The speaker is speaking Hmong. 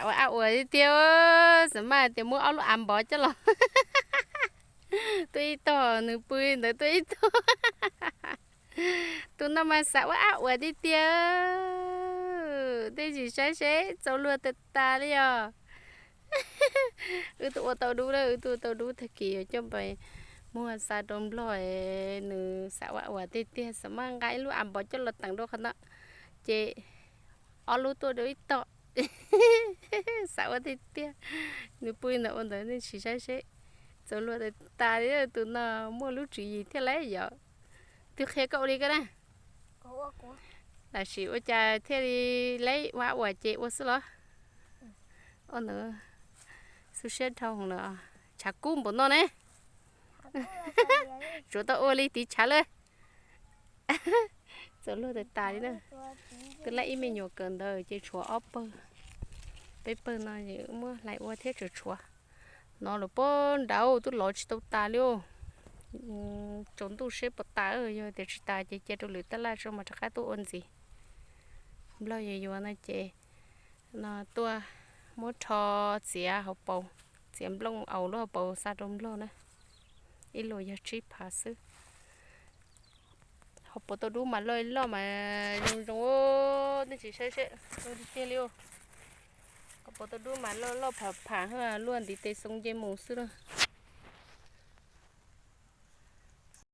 Ua ab ua tiag tiag, xav mas tias muab ob lub av npov coj los. Tuaj ib tog, nws pw ntawd tuaj ib tog. Tus no mas xav ua ab ua tiag tiag. Tej ntsis saib seb txaus luag tas tas li os. Wb twb ua tau dub lawm, wb twb ua tau dub tag kis yuav coj pais muag xa rau Nplog. Nws xav ua ab ua tiag tiag, xav mas nqa ib lub av npov coj los teem rau qhov no, ces ob lub tuaj rau ib tom. Xav ua tiag tiag. Nws pw ntawd ua ntawd, nej sim saib seb. Txaus luag tas tas li, tus no muaj lub tswv yim thiab lauj yom. Twb qhia koj ua li koj na. Tab sis ua cas thiaj li laib ua ab ua ces ua xwb los? Ua ntawd xub siab dhau lawm, tshav kub npaum no ne. Tsuav tau ua li tiv tshav lawm. Txaus luag tas tas li na. Twb laib ib me nyuam kawm ntawd ces tshuav ob pawg, peb pawg no muab hlais ua thiab tseem tshuav. No lawm pob nrad twb lov tsis tau tas li os. Tsaus ntuj seb puas tas, yog tias tsis tas ces cia rau lwm tab laj tso mas rov qab tuaj ua ntxiv. Nplog yuav yuav no ces no tuaj muab rho txiav hauv paus, txiav nplooj aus lub hauv paus xa rau Nplog na. Ib lus yog tsib phav xwb. Hauv paus tau dub mas loj loj mas zoo zoo, nej tsis saib seb zoo tiag tiag li. Hauv paus tau dub mas loj loj pham pham, luaj ntiv tes xoo nce mus xwb na.